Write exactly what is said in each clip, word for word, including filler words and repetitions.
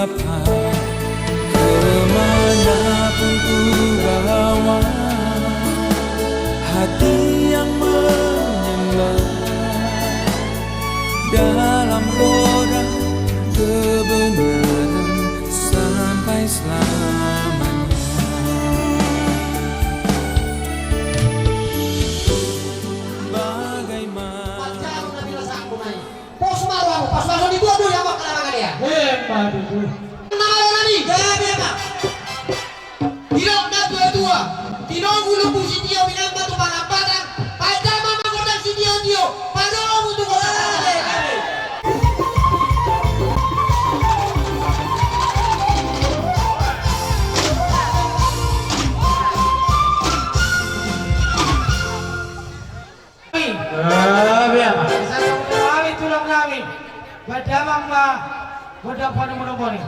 Kemana pun ku bawa hati yang menyembah, dalam roda kebenaran sampai selamanya. Bagaimana? Pos ma rohamu, pos ma songon i, tua tu, ya, Pak, kelarangan ya. Emma tutu. Nama lo nami? Gabe, Pak. Didok na tua-tua, tinogu lumbung sitio, pinambar tu parapatan, panjama ma gondang sitio-tio, padomu tu kota. Gabe, gabe. Gabe, Amang. Sai songon i ma, tulang nami. Baen damang ma gondang padomu-domuni.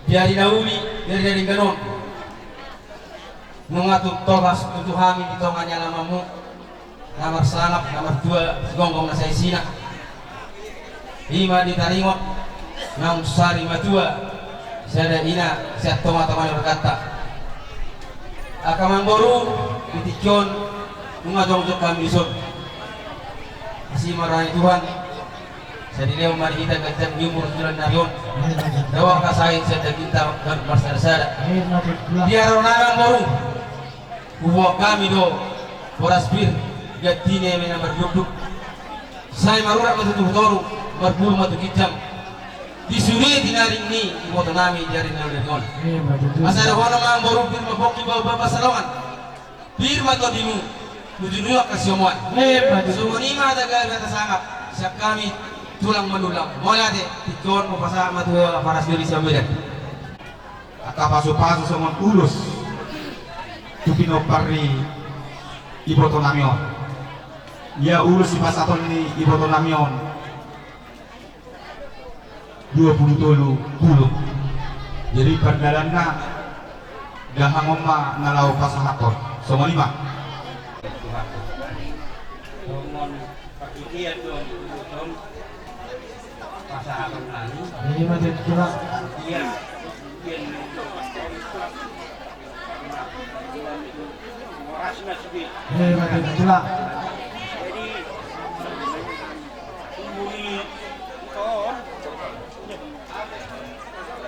Di ari na uli, di ari na denggan on, nunga tumtobas tutu hami di tonga ni alamanmu, na marsangap, na martua, sigonggom na saisina. I ma di taringot naung sari matua, sada ina sian tonga-tonga ni marganta. Angka amangboru, di tingki on nunga jongjong hami dison. Asi ma roha ni Tuhan. Sai dilehon ma di hita ganjang ni umur tu bulan na ro on. Dao angka sahit sian dagingta ganup marsada-sada. Di ari on, amangboru, huboan hami do boras pir, ganti ni eme na mardukduk. Sai marurat ma tutu tu toru, marbulu ma tu ginjang. Di sude tinarik ni iboto nami di ari na uli on. Asa dohonon ma, amangboru, pir ma pongki, baoa ma pansalongan. Pir ma tondimu, uju ni angka siomuan. Emma tutu. Songon i ma hata gabe, hata sangap sian hami tulang manulang. Mauliate. Tingki on hupasahat ma tu Parasjuri sian Medan. Angka pasu-pasu songon ulos tu pinompar ni iboto nami on. Ia ulos sipasahaton ni iboto nami on dua pulu tolu pulu. Jadi pardalanna dahahang on ma na laho pasahathon. Songon i ma. Songon partingkian do on pasahaton nami. Jadi ma tutu, Pak. Ia. Jadi, umur i on,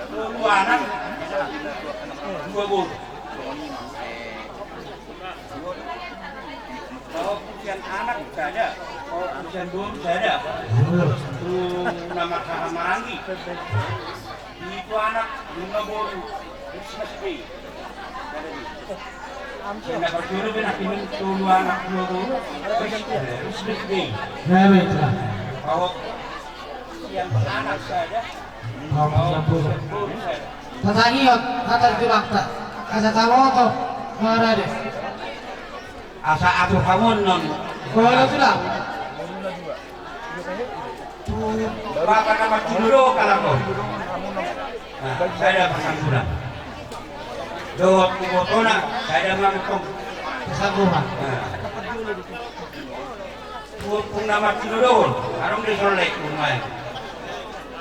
dua anak, dua boru. Kalau sian anak sada, kalau sian boru sada. Tu na marhahamaranggi. Pitu anak, lima boru. Risma sude. Na parjolo pe na pinon tolu anak dua boru. Risma sude. Nah, baik, Pak. Pahot sian anak sada. Pahot sian boru sada. Tatangihon hata ni tulangta. Asa taboto ma, Raden. Asa atur hamu annon. Olo, Tulang. Tu bapa na martinodohon halak on. Nah, sada Pasangguran. Dohot ibotona, sada ma antong Pasanggoman. Nah. Tu ompung na martinodohon, adong do songon i, ompung nai.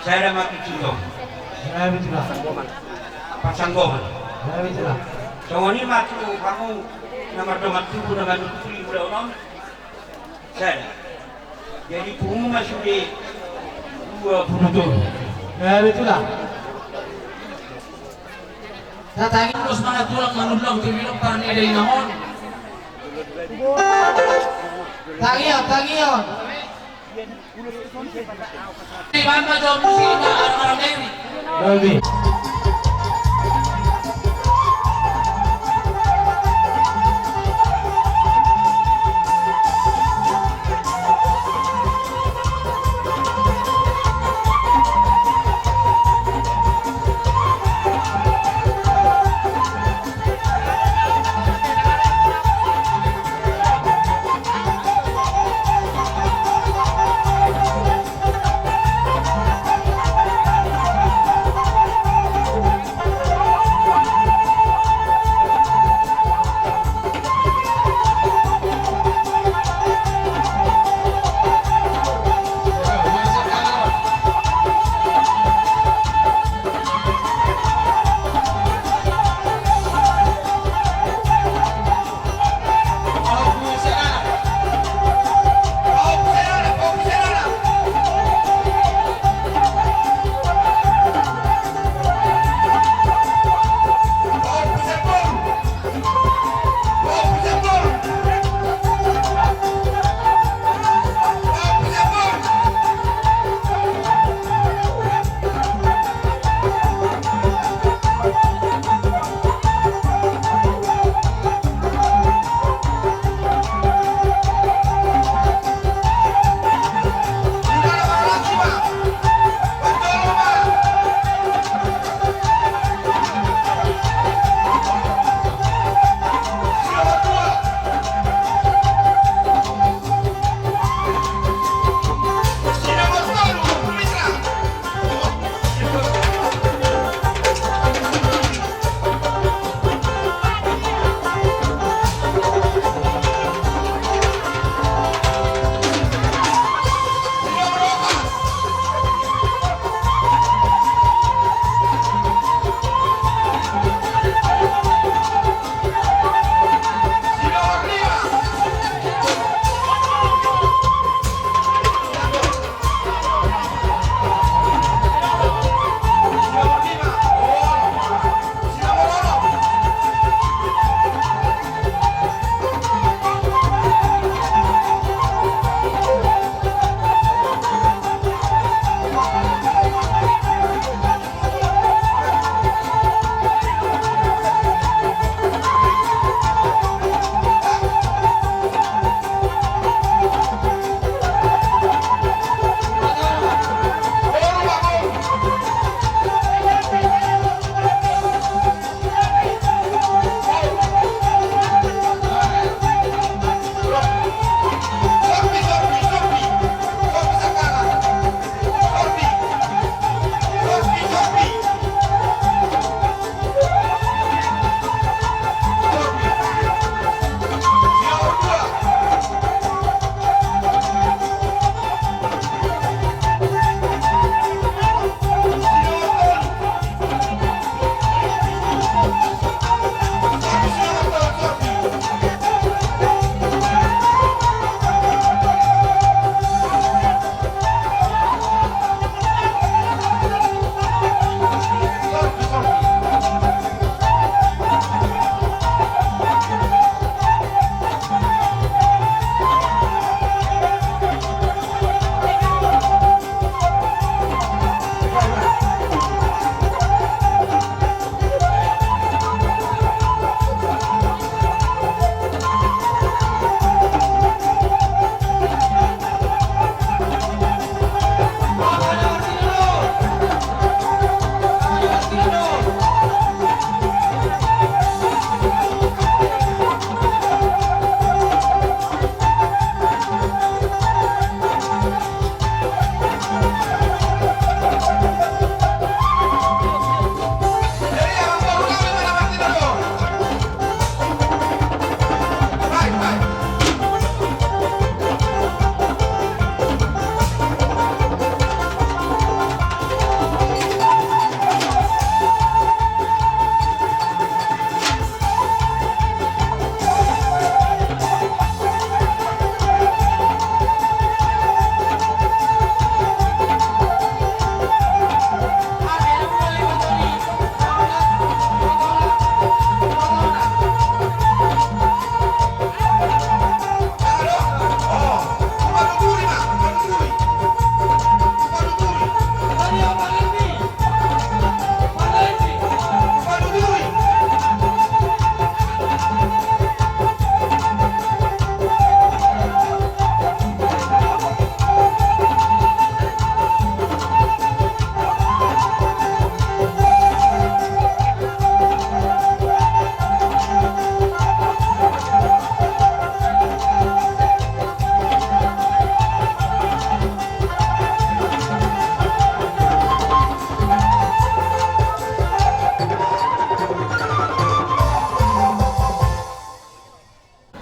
Sada ma antong Sintong. Sada ma antong Pasanggoman. Sada ma antong. Songon i ma tu hamu na mardongan tubu na manuturi ulaon on. Sada. Jadi pungu ma sude dua pulu tolu. Sada ma antong. Tatangi ulos manang tulang manullang tu bilong parnida inang on. Tangion, tangion. Di mana jom si ma arang-arang Dewi. Dewi.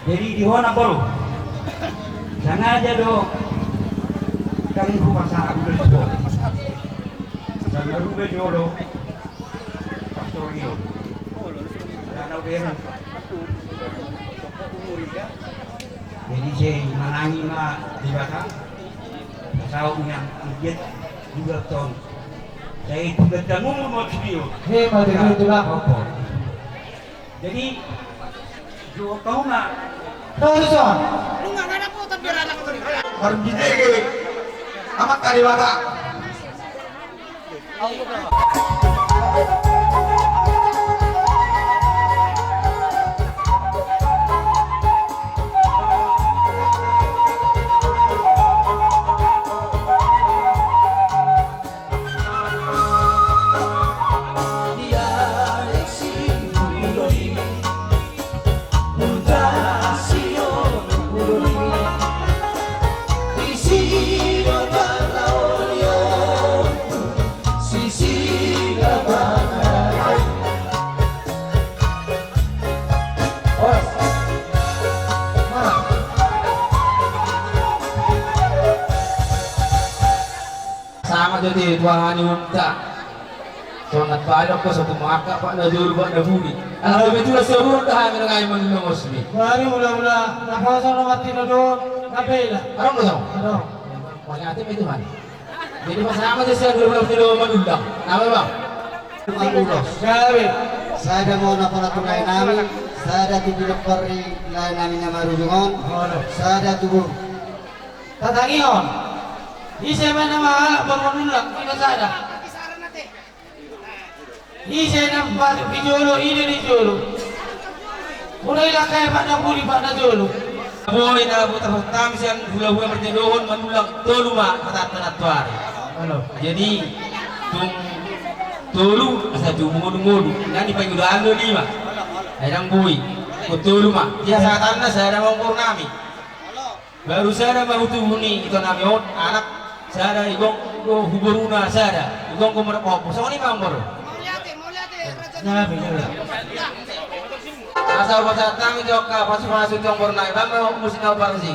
Jadi di hona baru. Sengaja do kami hupasahat dulu. Sama rubah jolo. Pastor Rio. Karena udah. Jadi saya menangi ma di belakang. Pasal yang update juga ton. Saya juga tanggung mau video. Hei, Pak Dikri, tulang. Apa? Jadi, jo kau na. Tahu susah. Lu nggak ada apa tapi anak tuh. Baru di T G. Amat kali mata. Sama jadi tuahan ni unta. Sonat balok ko satu maka pak na jolo pak na budi. Alah betul seru dah hami na ngai manulangos ni. Baru mula-mula na poso na mati na do na bela. Arong ko so? Arong. Pokoknya ati itu kan. Jadi pas sama jadi saya dulu dulu manulang. Nama bang? Manulang. Gabe. Sada ma na pala tu lae nami. Sada tu pinompar ni lae nami na marujung on. Sada tu. Tatangihon. Ise ma na mahalak baru manulak, ina sada. Ise na masuk di jolo, ina di jolo. Mulai lakai pak na budi pak na jolo. Boi na buta pertama sian hula-hula marjadohon manulak tolu ma patanta nantuari. Jadi tung tolu asa tu mulu-mulu. Nani paling udah ando lima. Ayo dang boi. Ko tolu ma. Dia sahatanna sada ma umur nami. Baru sada ma hutubu ni ito nami on, anak sada, igonggo huboruna sada, igonggo murap opo. Songon i ma umur. Asa upasahat nami jokka pasu-pasu tu umur nai bang ma musik na parsi.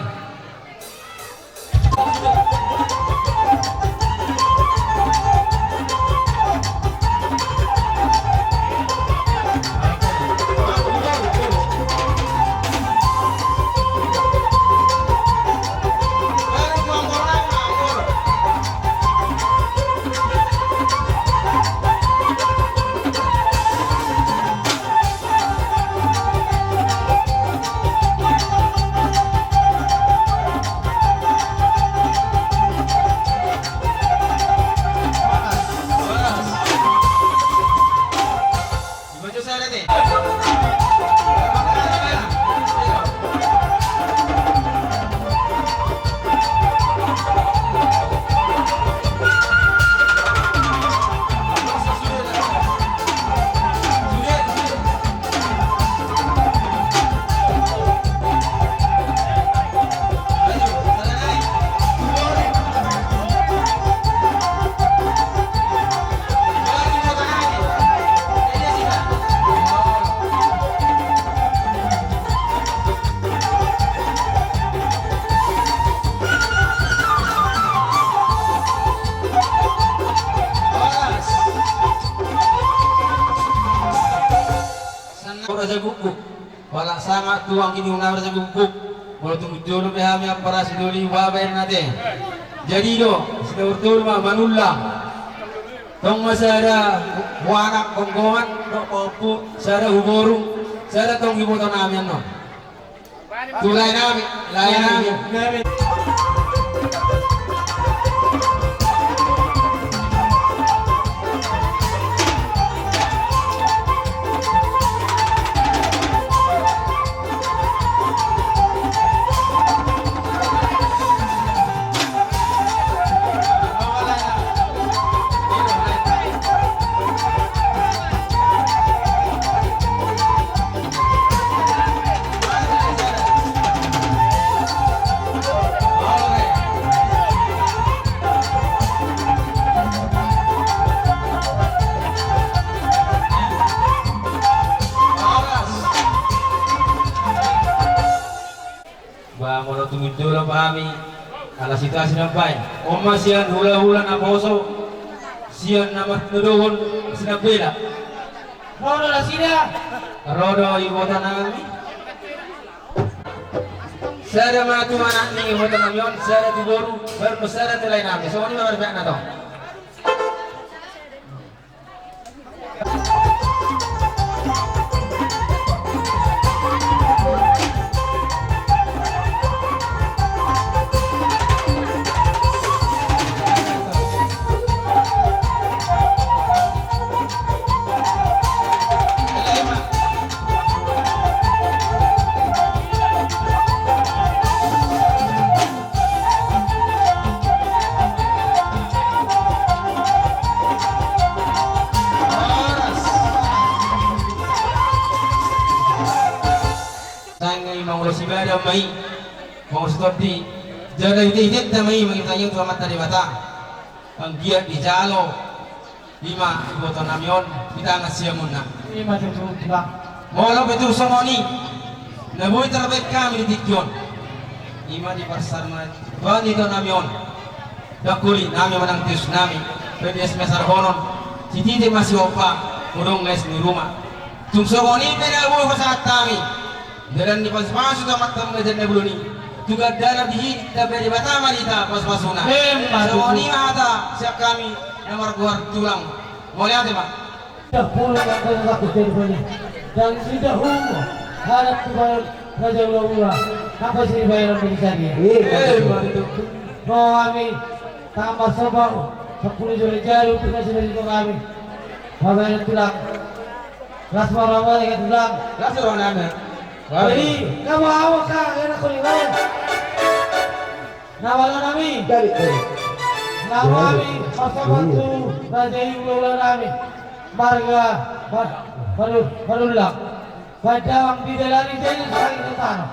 Raja Guguk. Pala sanga tuang kini unang Raja Guguk. Molo tung jolo pe hami ampara sidoli babaen nate. Jadi do, sida bertolu ma manullang. Tong ma sada huanak gonggongan, do pompu, sada huboru, sada tong iboto nami annon. Tu lae nami, lae nami. Molo tung jolo hami ala situasi na baen, on ma sian hulahula naposo, sian na martinodohon sinambela. Ro do nasida. Ro do iboto nami. Sada ma tu anak ni iboto nami on, sada tu boru, baru sada tu lae nami. Songon i ma marpihak na tong. Sanga i mangulo sibada ma i, mangulo sitondi, jala ite-itenta ma i mangihutangi tu Amanta Debata. Anggiat dijalo. Ima iboto nami on, di tangan siamunna. Ima tutu, Bang. Molo pe tung songon i na boi tarbaen hami di tingki on, ima di parsarungan bani ito nami on. Dakuri nami manang tius nami, pe di es mesar honon, sititi masihompa, modong es ni ruma. Tung songon i pe na boi pasahat hami. Dalan ni pasupasu tu Amanta Marga Janda Bolon i. Tu gandaran di hita pe Debata ma di hita pasupasuna. Emma tutu. Songon i ma hata sian hami na margoar tulang. Mauliate ma. Dahulu yang kau lakukan tadi boleh. Dan sudah umur harap tu Raja Ula-ula. Apa sih bayaran bagi saya? Emma tutu. Roh kami tambah sobat. Sepuluh jari-jari untuk nasi dari kami. Babaen tulang. Las ma roha muna, Tulang. Las roha nami. Jadi, nama awak ka, enak kau lihat. Nama lo nami. Jadi, jadi. Nama nami, pasangan tu, raja ibu lo nami. Marga, Ba-, Baru-, Barulang. Padang di dalam ini jadi sakit ke tanah.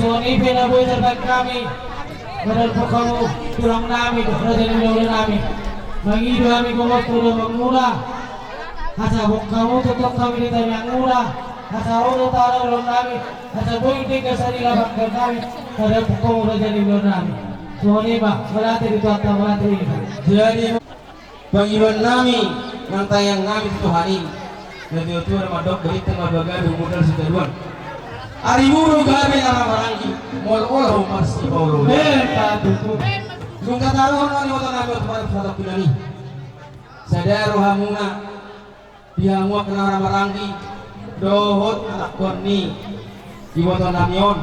Songon i pe na boi tarbaen hami, mardongan hamu tulang nami dohot raja ni hulahula nami. Mangido hami gomos tu dongan muna, asa bongkamu tongtong hami di tangiang muna, asa ro do tara ulaon nami, asa boi denggan sari labangkan nami, mardongan hamu raja ni hulahula nami. Songon i ma, mauliate di Tuhanta, mauliate di Tuhan. Jadi, pangidoan nami, nang tangiang nami tu Tuhan i. Na tuatua na mandok, berita ma bagabe modal sitadoan. Ari muru gabe na marhahamaranggi, molo olo marsipaolooloan. Dung tataruhon on iboto nami, oto mari pasahat tu nami. Sada rohamuna, di hamu angka na marhahamaranggi, dohot anakkon ni iboto nami on,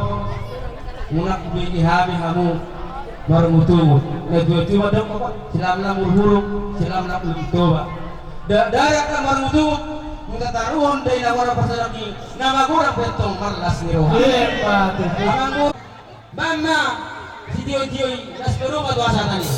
unang boi hami hamu marungutungut. Na tuatua mandok, silamlam hulhulung, silamlam Uluntaba. Dakdanak na marungutungut, dung tataruhon dainang on pasahat i, na magurang pe antong marlas ni roha. Emma tutu. Amang guru. Bamma, sitiotio i, las beruma tu asa tani.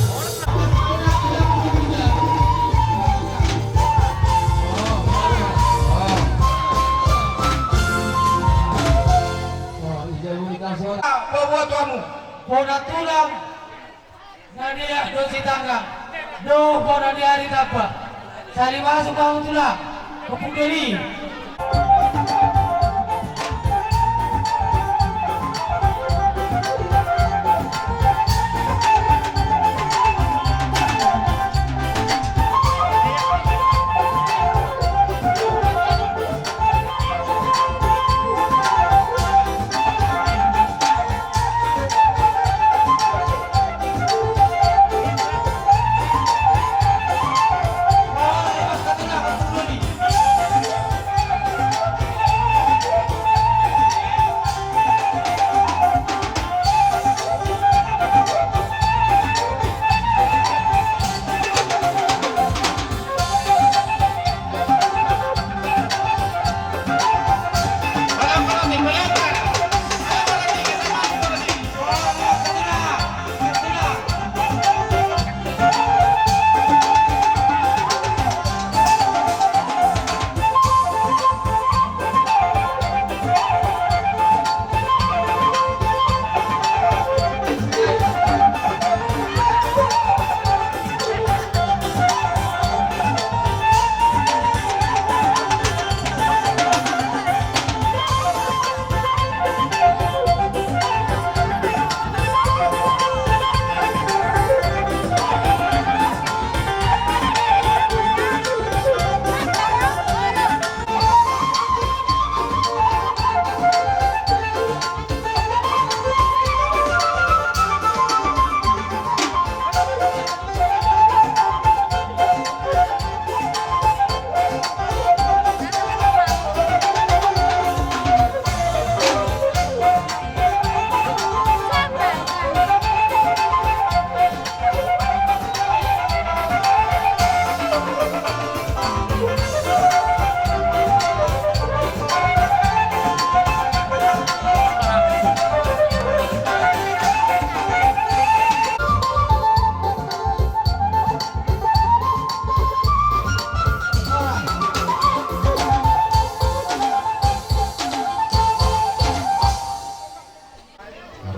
Boa, boa tu hamu. Bona tulang, na dia do sitanggang, do bona dia di tamba. Sali masuk hamu tulang, kepung diri.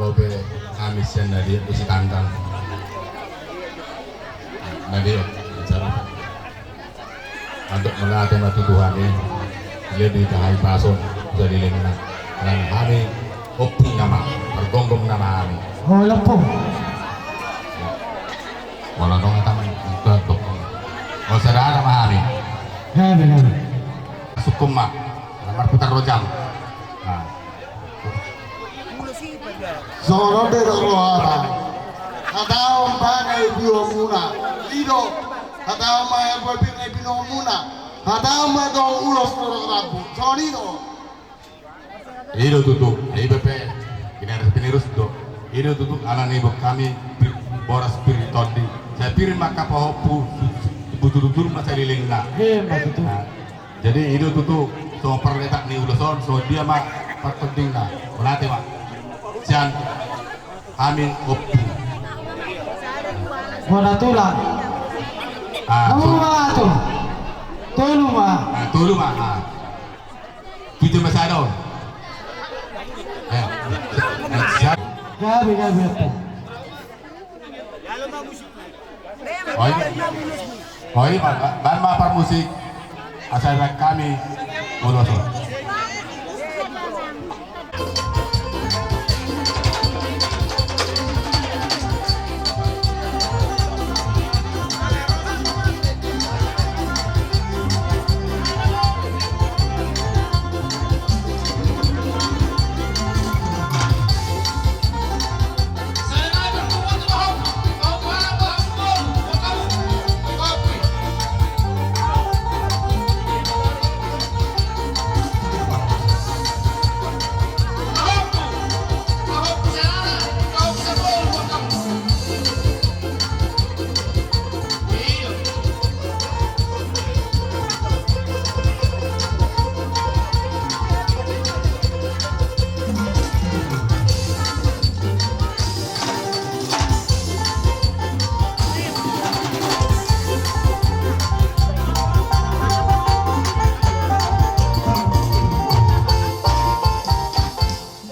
Ro pe hami sian na dia di sitanggang. Na dia, bicara. Andok mauliate ma tu Tuhan i, dilehon hita hahipason salelengna. Nang hami ompung nama, margomgom nama hami. Oh, ompung. Molo adong hata, mantok. Oh, saudara ma hami. Ya, benar. Sukkum ma. Marputar rojam. Nah. Songon on do rohanta. Hatahon ma na ibotomuna. I do. Hatahon ma na ibotomuna. Hatahon ma tong ulos torop rambu. Songon i do. I do tutu. Ai bepe. Kinaras pinirus do. I do tutu. Ala ni bok hami pir-, boras pir tondi. Sai pir ma angka pahompu. Buturutur ma salelengna. Emma tutu. Nah. Jadi i do tutu, so parletak ni ulos on, so dia ma partondingna. Mauliate ma. Sian hami ompung. Bona tulang. Ah, tolu ma tu. Tolu ma. Ah, tolu ma. Ah. Pitu ma sada on. Eh, Gabe, gabe, Ompung. Oi. Oi, ma, ma, ma, ma parmusik. Asa hami ulos on.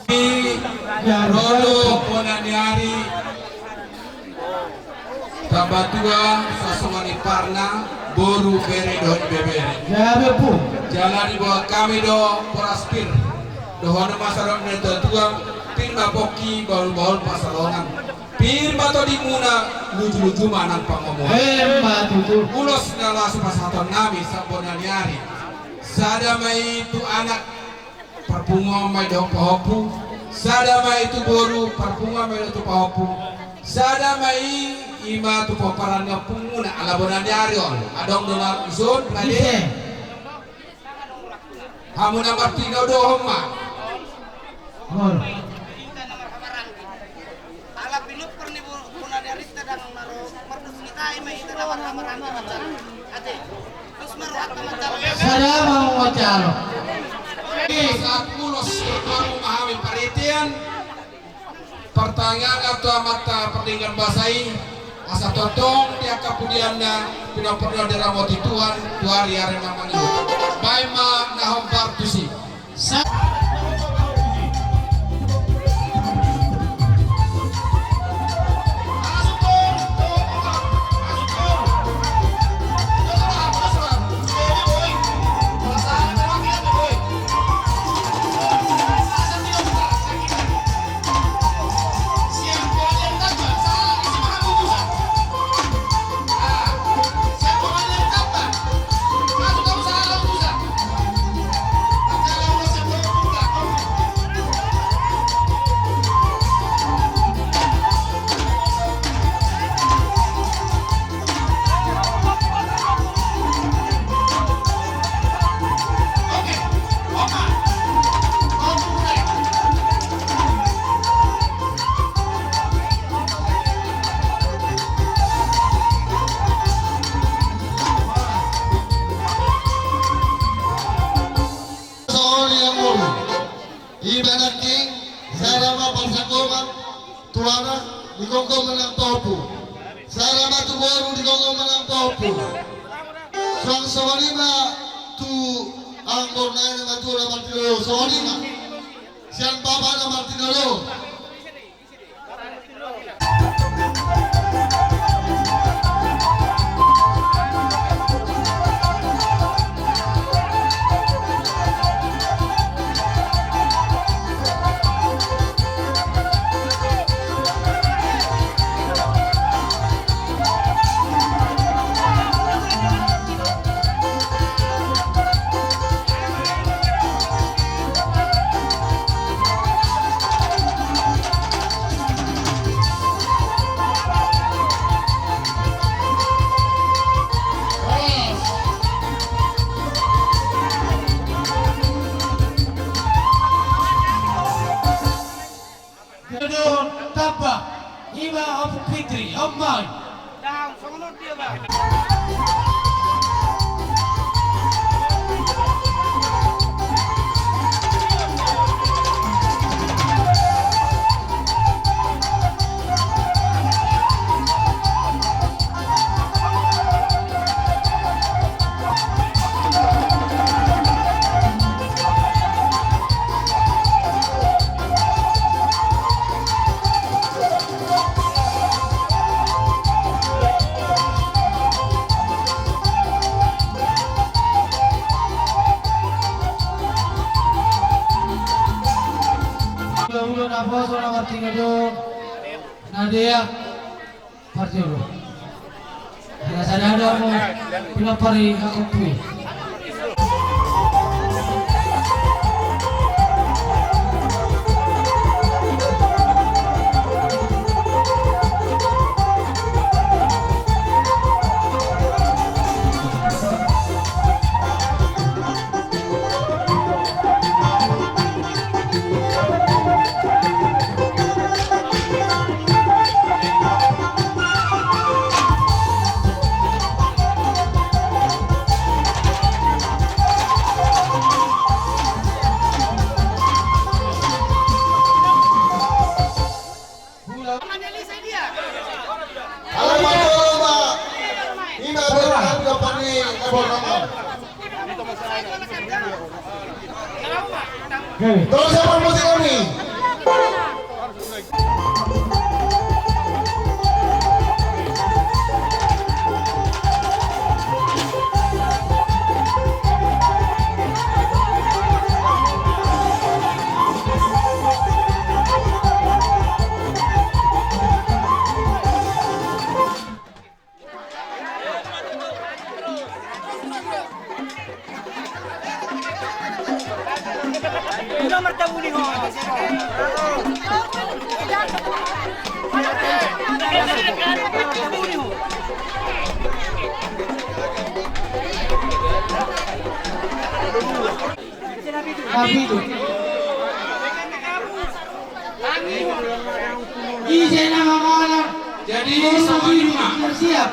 Ro do bona ni ari. Tamba tua sasongon i parna, boru, bere dohot ibebere. Jala diboan hami do boras pir. Dohonon ma songon na tua-tua, pir ma pongki, bahul-bahul pansalongan. Pir ma tondimuna, luju-luju ma nang pangomoan. Emma tutu. Ulos na laos pasahaton nami sian bona ni ari. Sada ma i tu anak, parpunguan ma i dohot pahompu. Sada ma i tu boru, parpunguan ma i dohot tu pahompu. Sada ma i, i ma tu pomparan ni ompungmuna, ala bona ni ari on. Adong do na dison, pade. Ise? Hamu na martinodohon ma. Molo. Ala pinungkur ni bo-, bona ni arita dang maro, mardos ni tai ma hita na marhaha-maranggi manjalo. Ate. Terus marhaha manjalo. Sada ma manjalo. Sahat ulos, baru ma hami paritian. Partangiangan tu Amanta Pardenggan Basa i, asa tongtong di angka pudianna, pinompar na diramoti Tuhan, tu ari-ari na mangihut. Baen ma na hombar tusi. Sa- Songon i amang boru. Iba nangkin, sada ma parsanggoman tu anak, digomgom ma nang pahompu. Sada ma tu boru, digomgom ma nang pahompu. Suang songon i ma tu amang boru nai na matua na martinodohon, songon i ma. Sian bapa na martinodohon. Dohot tamba, ima Ompu Fitri, on ma i. Naposo na martinodohon, na dea parjolo. Ala sada do hamu pinompar ni angka ompu i. Alai ma tolong ma. Ima berang dapat ni. Tolong siapa musik kami? Ise na mangala? Jadi, sama lima. Siap.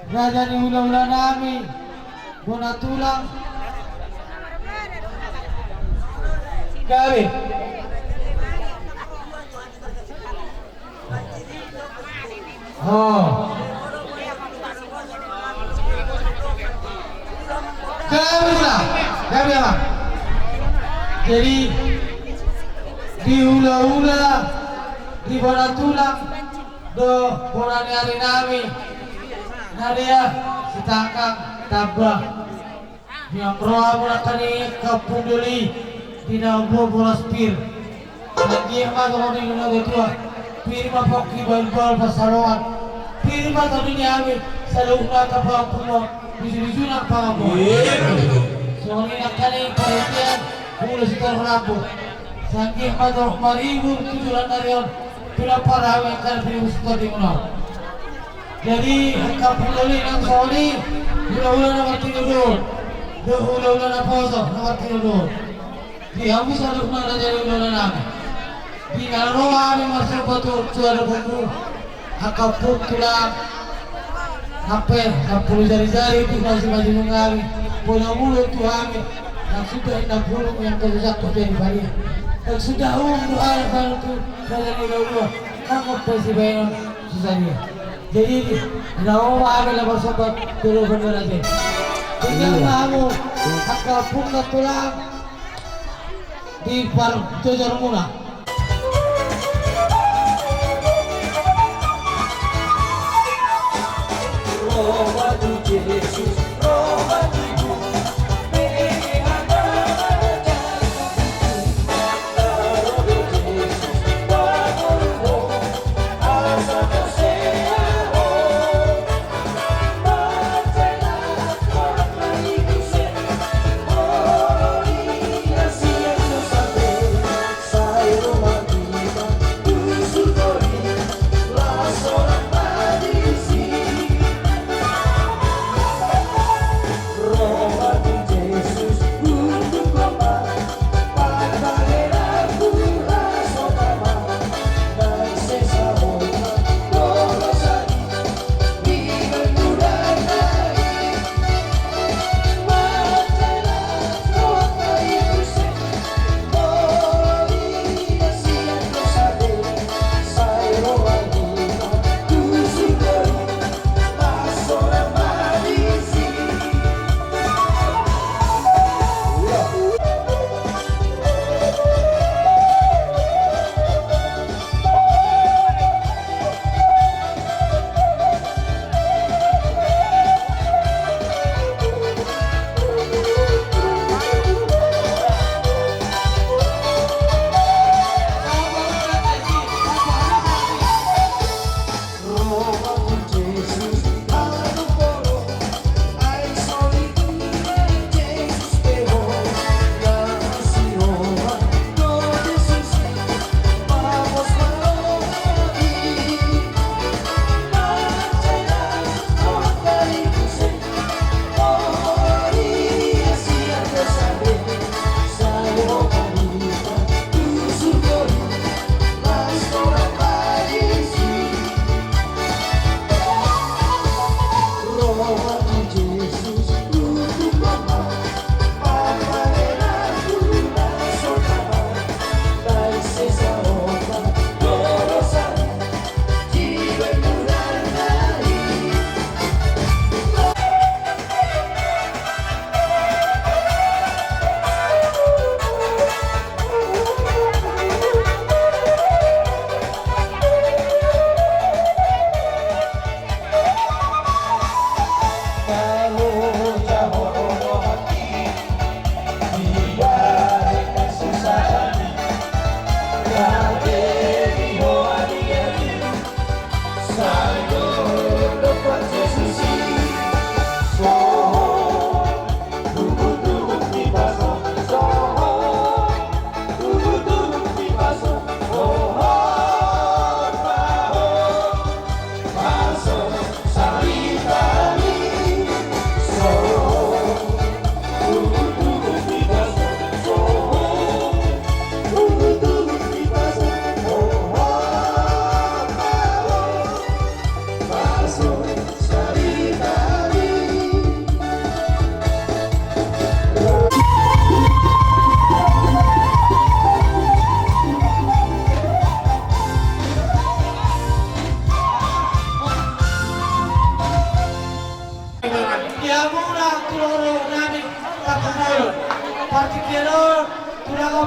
Raja ni hulahula nami, bona tulang. Gabe. Oh. Gabe lah, gabe lah. Jadi di hulahula, di bona tulang, do bona ni ari nami, na dea sitangkang tamba. Di na ro hamu nangkaning kampung doli, di na umbolas pir. Sanggiah ma songon i na tua, pir ma pongki, bahulbahul pansalongan, pir ma tondinami, saluhutna angka pangapulon, bujubujuna pangamuan. Songon i nangkaning parhitean ulos i torop rambu. Sanggiah ma torop maribur tu joloan ni ari on. Pinompar hami angka na pinusuk tadi menang. Jadi angka puloli nang soli, hulahula na martinodohon, do hulahula naposo na martinodohon. Di hamu saluhutna raja ni hulahula nami. Di na ro hami marsomba tu, tu adopanmu, angka pung tulang. Sampe sampulu jarijari tu masimaji nami. Bona mulu tu hami. Nang suda inna bulung yang terjatuh dari baria. Nang suda hum doa yang baru tu. Raja ni hulahula, nangkok pe sibaenon susah dia. Jadi, na ro ma hami na marsomba tu adopan ni raja i. Tinggal ma hamu angka pung na tulang di parjojor muna.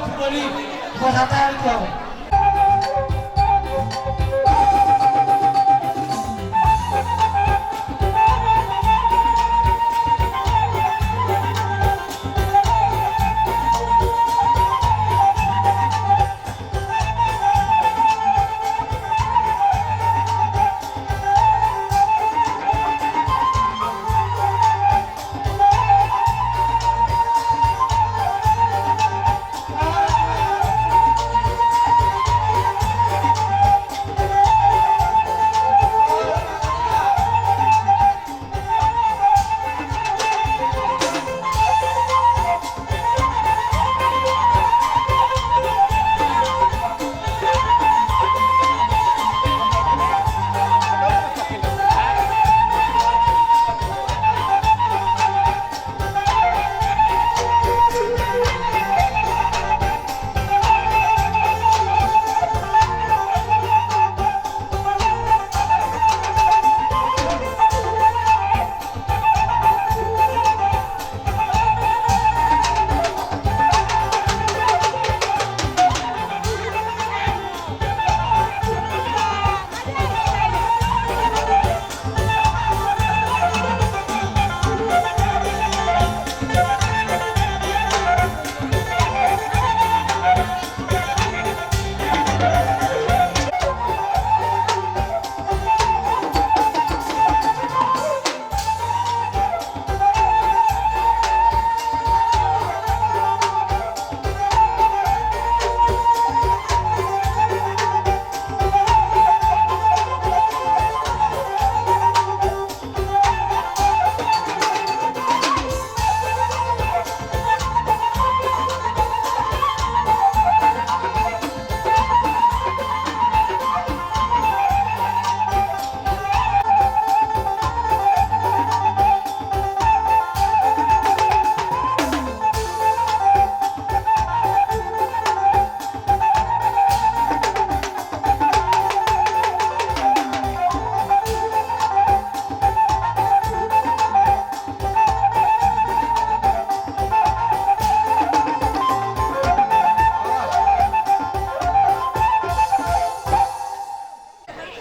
Boli, kuasa tali kau.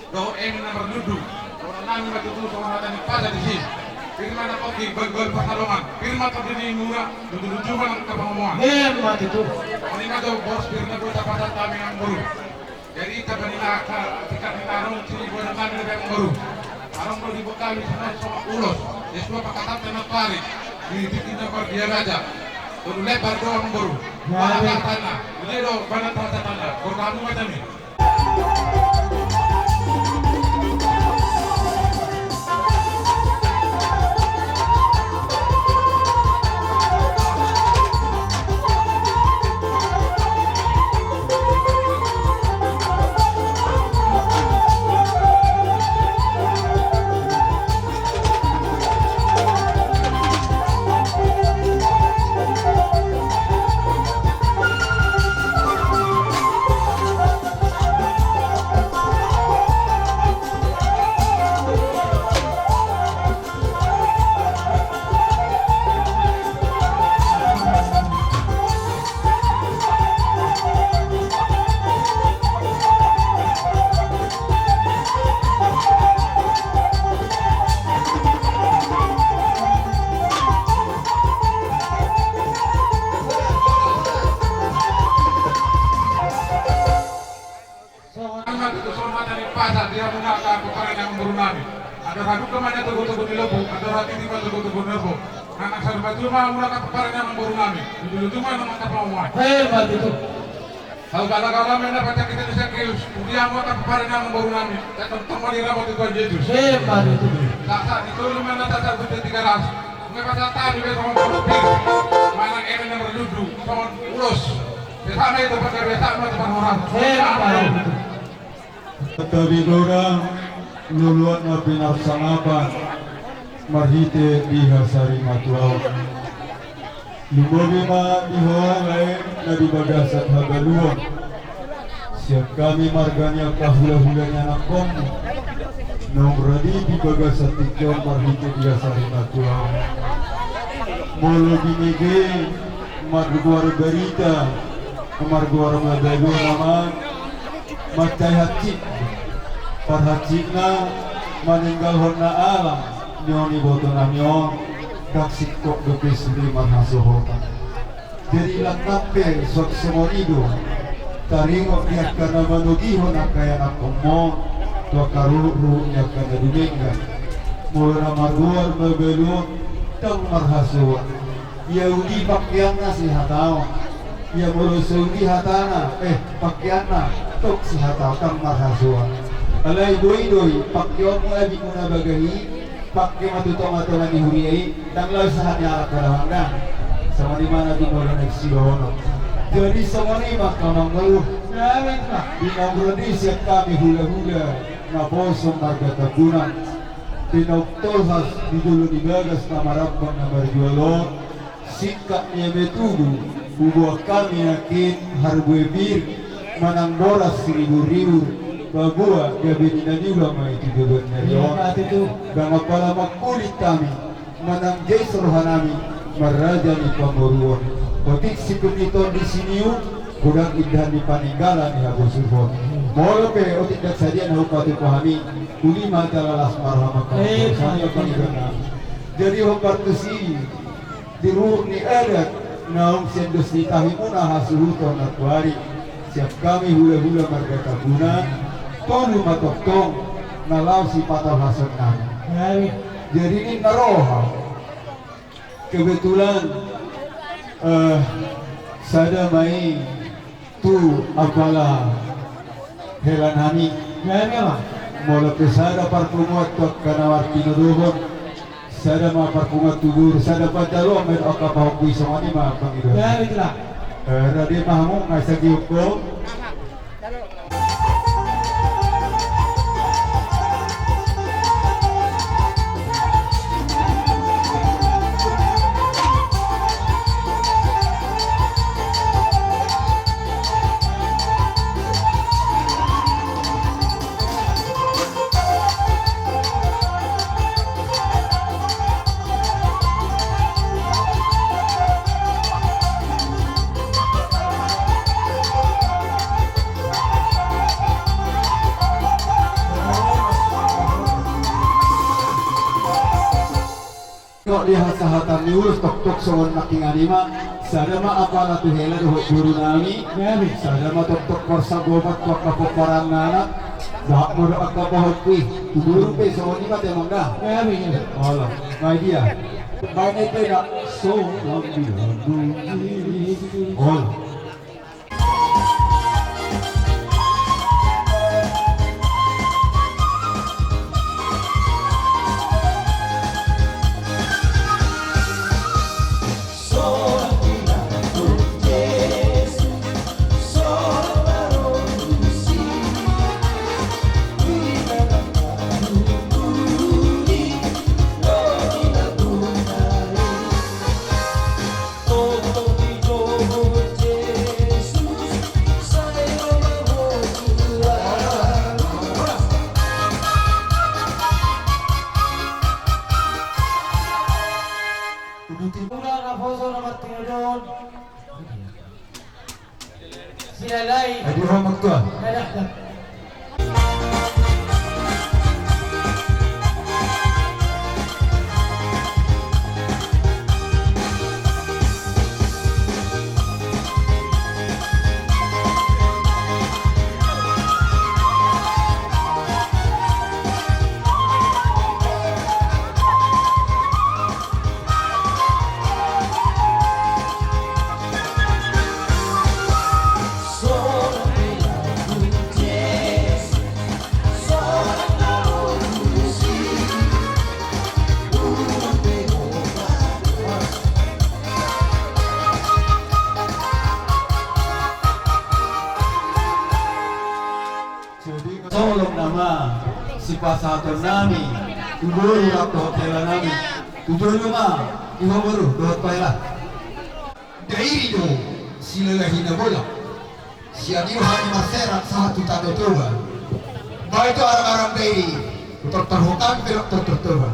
Dohot eme na marlundu, dohonon nami ma tutu songon hata ni pasa disi. Pir ma na pongki, balu-balu pansalongan. Pir ma tondi ni muna, luju-luju ma nang angka pangomoan. Emma tutu. On i ma jo boras pir na boi tapasahat hami amangboru. Jadi taba ni na, tingkat ni na adong, sini buat nami na amangboru. Adong do di bokami songon ulos. Jesua pakatap tena pari. Di bikin na pardia raja. Tolu lebar do amangboru. Mana tana. Ini do mana tana. Bertamu macam ni. Songon i ma tutu songon hata ni pasa di hamuna angka pomparan ni amangboru nami. Andor haduka ma nian togu-togu ni lombu, andor hatiti ma togu-togu ni lombu. Nang saur matua ma hamuna angka pomparan ni amangboru nami. Luju-luju ma nang angka pangomoan. Emma tutu. Hau gala-gala ma na pancang kita ni Sakeus. Udia ma angka pomparan ni amangboru nami. Tongtong ma diramoti Tuhan Jesus. Emma tutu. Sahat-sahat ni tolu ma na tasabut di Tigaras. Nunga pasahat hami be songon boras pir. Manang eme na marlundu songon ulos. Sesama itu pakai biasa ma tu parhorasan. Emma tutu. Tabi gora luluan na pinarsangapan marhite diha sari matuaon. Lumobi ma di ho lae na di bagasan hagaluon. Sian hami marga ni angka hula-hula ni anakkonmu naung radi di bagasan tingki on marhite diha sari matuaon. Molo binege margoar barita Margoar ma balu nama mansai hansit. Parhansitna maninggalhon na ala nion iboto nami on, ndang singkop dope sude marhasohotan. Jadi langkam pe suang songon i do taringot di angka na manogihon angka ianakhonmon tu angka ruhut-ruhut ni angka na dumenggan. Molo na margoar ma balu on ndang marhasohotan. Ia uli pakeanna sihataon. Ia molo so uli hatana, eh, pakeanna, tok sihataon, ndang marhasohotan. Alai boi do i pakeonmu, abitmuna bagah i, pake ma tu tonga-tonga ni huria i, ndang laho sahat ni anak pada manggang. Songon i ma na di molo na i sidohonon. Jadi songon i ma angka amangboru. Di na umradi sian hami hula-hula naposo marga Tambunan. Di na umtolhas di jolo ni bagas na marambang na marjual on, singkat ni ame tugu, huboan hami nangkin harbue pir manang boras siribu-ribu, paboa gabe ni na niula ma i tu joloan ni ari on. Ndang apala mangkulit hami manang jais rohanami marraja ni pamoruon. Otik sipir ni tondi siniu, godang indahan ni paninggalan ni habosuhon. Molo pe otik ndang sadia na hupatupa hami, uli ma jala las ma roha. Jadi hombar tusi di ruhut ni adat naung sian dos ni tahimuna hasuhuton na tuari, sian hami hula-hula marga Tambunan, tolu ma tongtong na laho sipatolhasonnami. Jadi ninna roha, kebetulan, eh, sada ma i tu apala helanami. Molo pe sada parpunguan tu angka na martinodohon, sada ma parpunguan tu boru, sada panjaloan ma i tu angka pahompu i, songon i ma pangidoan. Eh, rade ma hamu, nga i sagiokko. Tok di hasahatan ni ulos, toktok songon nangkiningan i ma, sada ma apala tu hela dohot boru nami, sada ma toktok parsagopan tu angka pomparan ni anak, dohot ma dohot angka pahompu i, tu boru pe songon i ma, temang da. Olo, ma dia. Baen i pe da. Songon dia. Olo. Uduti muna naposo na martinodohon. Silalai. Adi ho maktua. Dadah, dadah. Jadi, tolong nama sipasahatonnami tu boru rap dohot helanami. Tu jolo ma di ho boru dohot pahela. Dairi do silalahi na bolak. Sian i do hami marserak sahat tu Tano Toba. Baen do arang-arang Dairi. Tortor hotang belok tortor Toba.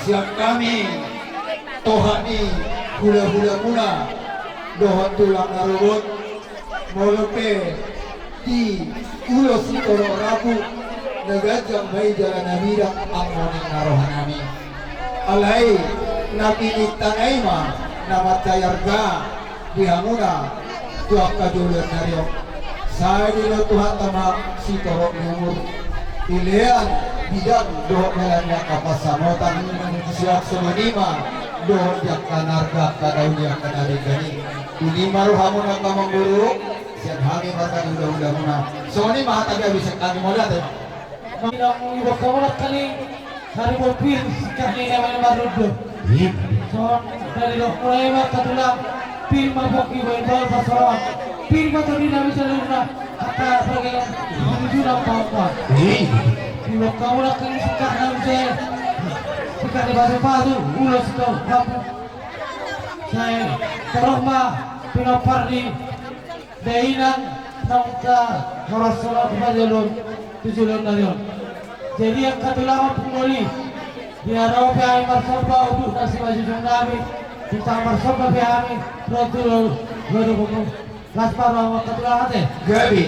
Sian hami, tohani, hula-hulamuna, dohot tulang na rorobot, molo pe di ulos sitorop rambu, na ganjang ma i jala na bidang, ammoning na rohanami. Alai, na pinintang i ma, na mansai arga, di hamuna, tu angka joloan ni ari on. Sai dilehon Tuhanta ma sitorop ni umur, dilean, bidang, dohot dalan ni angka pansamotan. Sian songon i ma, dohot di angka na arga, angka na uli, angka na denggan i. Uli ma rohamuna amangboru, sian hami marga ni hula-hulamuna. Songon i ma hata gabe sian hami, mauliate. Manang iboto muna kali, sari bo pir, sikat ni nama ni maruddo. Iya. Son, dari dok mulai ma katulang, pir ma pokki boy boy pasoran. Pir ma tadi nami salurna, kata bagian, menuju nang pahompa. Iya. Iboto muna kali sikat nami se, sikat ni pasu-pasu, ulos do, rapu. Sai, torop ma, pinompar ni, dainang, nang ta, horas sona, pajalon, tu joloan ni ari on. Jadi angka tulang ompung doli, di na ro pe hami marsomba, udut na simanjujung nami, bintang marsomba pe hami, ro tu lo, lo do buku. Las paro angka tulang ate. Gabe.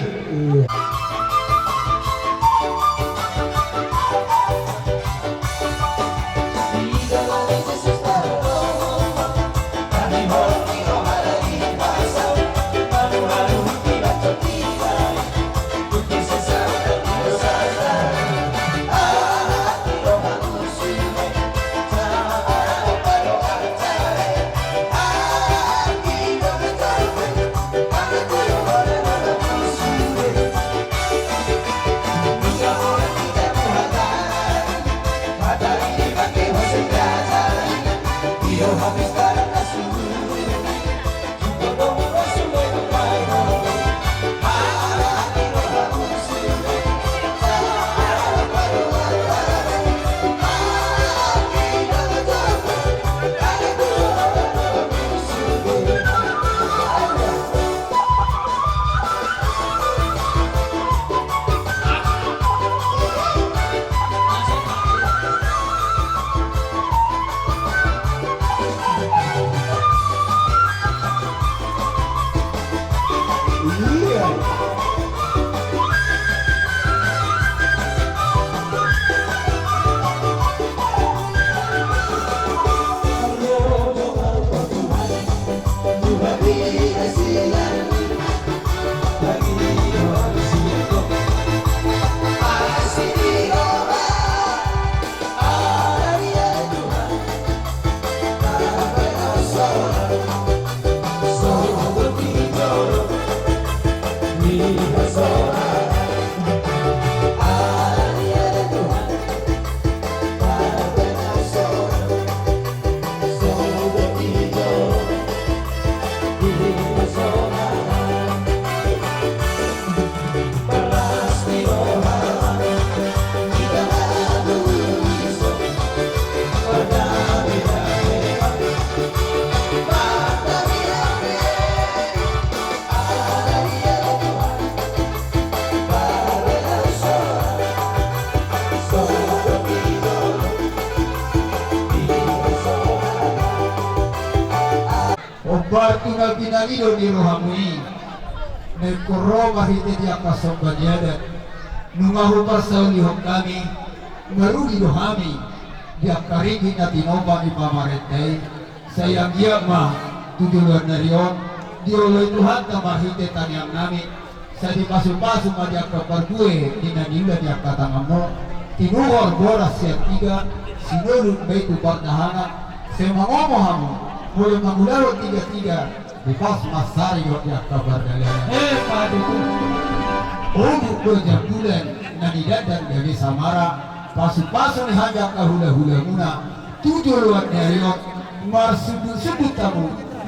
Hombar tu na pinangido ni rohamu i, na ingkon ro marhite di angka somba ni adat, nunga huparsaulihon hami, marugi do hami, di angka ringgit na tinopa ni pamarenta i, sai anggiat ma, tu joloan ni ari on, dioloi Tuhanta marhite tangiang nami, sai dipasupasu ma di angka parbue ni na niula ni angka tanganmu, tinuhor boras sian tiga, sinolun ma i tu pardahanan, sai mangomo hamu, molo mangulahon tiga-tiga, dipas mansari dohot di angka pardalanan. Eh, padu. Ombun do jambulan, na nidandan gabe samara, pasupasu ni hami angka hula-hulamuna, tu joloan ni ari on, marsumbun-sumbun hamu,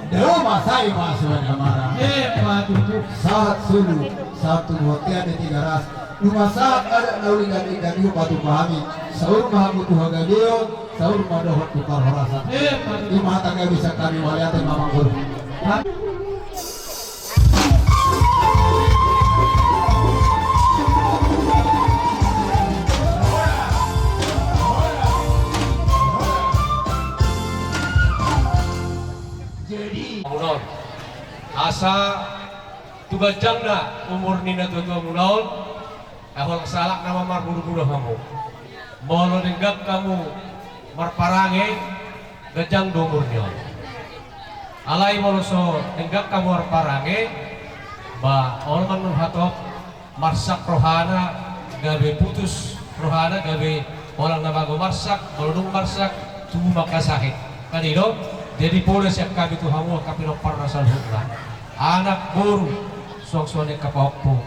dao ma sai pasu-pasu amara. Eh, padu. Sahat solu, sahat tu bontean ni Tigaras, nunga sahat adat na uli na denggan i hupatupa hami, saur ma hamu tu hagabeon, saur ma dohot tu parhorasan. Eh, padu. I ma hata gabe sian hami, mauliate ma amangboru. Sa tu ganjangna umur ni natuatuamuna on, ai holan sahalakna ma marburuburuon hamu. Molo denggan hamu marparange, ganjang do umur ni on. Alai molo so denggan hamu marparange, ba olo ma annon hatop marsak rohana, gabe putus rohana, gabe holan na mago marsak, molo dung marsak tubu ma angka sahit. Kan i do? Jadi poda sian hami tu hamu angka pinomparna saluhutna, anak boru, suang songon i angka pahompu.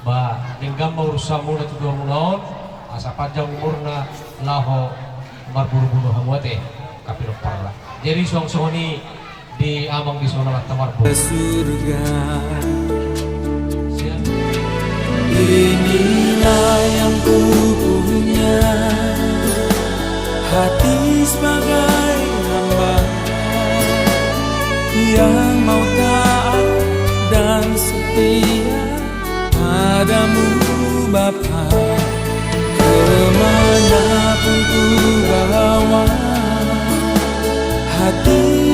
Ba denggan ma urusanmuna tu tuamuna on, asa panjang umurna laho marburuburuon hamu ate angka pinomparna. Jadi suang songon i di amang di son, Amanta Marboru. Surga. Inilah yang kupunya, hati sebagai hamba yang mau taat dan setia padamu, Bapa. Ke mana pun kubawa hati